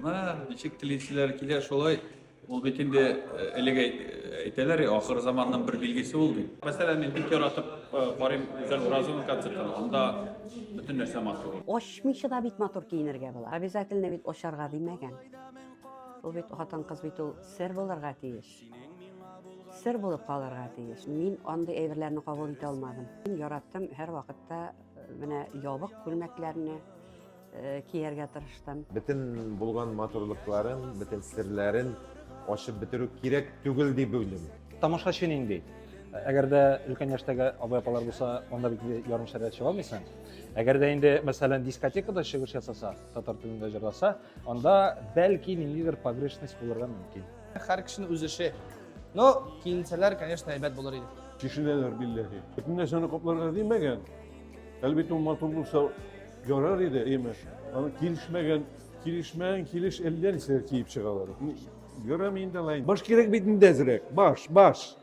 Менә ничек телиселәр килә, шулай. Ул бит инде элек әйтәләр, ахыр заманның бер билгесе ул дип. Мәсәлән, мин бик яратып карыйм Гүзәл Уразованың концертын. Анда бөтен нәрсә матур. Ачмыйча да бит матур киенергә була. Обязательно бит ачарга димәгән. Ул бит хатын-кыз бит ул сер булырга тиеш. Сер булып калырга тиеш. Мин андый әйберләрне кабул итә алмадым. Мин яраттым һәрвакытта менә ябык күлмәкләрне кияргә тырыштым. Бөтен булган матурлыкларын, бөтен серләрен ачып бетерү кирәк түгел дип уйлыйм. Тамашачы нинди? Әгәр дә өлкән яшьтәге абый-апалар булса, анда бит ярым шәрә чыга алмыйсың. Әгәр дә инде, мәсәлән, дискотекада чыгыш ясаса, татар телендә җырласа, анда бәлки ниндидер погрешность булырга мөмкин. Һәр кешенең үз эше. Но киенсәләр, конечно, әйбәт булыр иде. Чишенәләр билләһи. Бөтен нәрсәне капларга димәгән. Әлбәттә, ул матур булса ярар иде, әмма аны килешмәгән, килешмәгән килеш әллә нәрсәләр киеп чыгалар. Ярамый инде алай. Баш кирәк бит инде әзрәк. Баш, баш.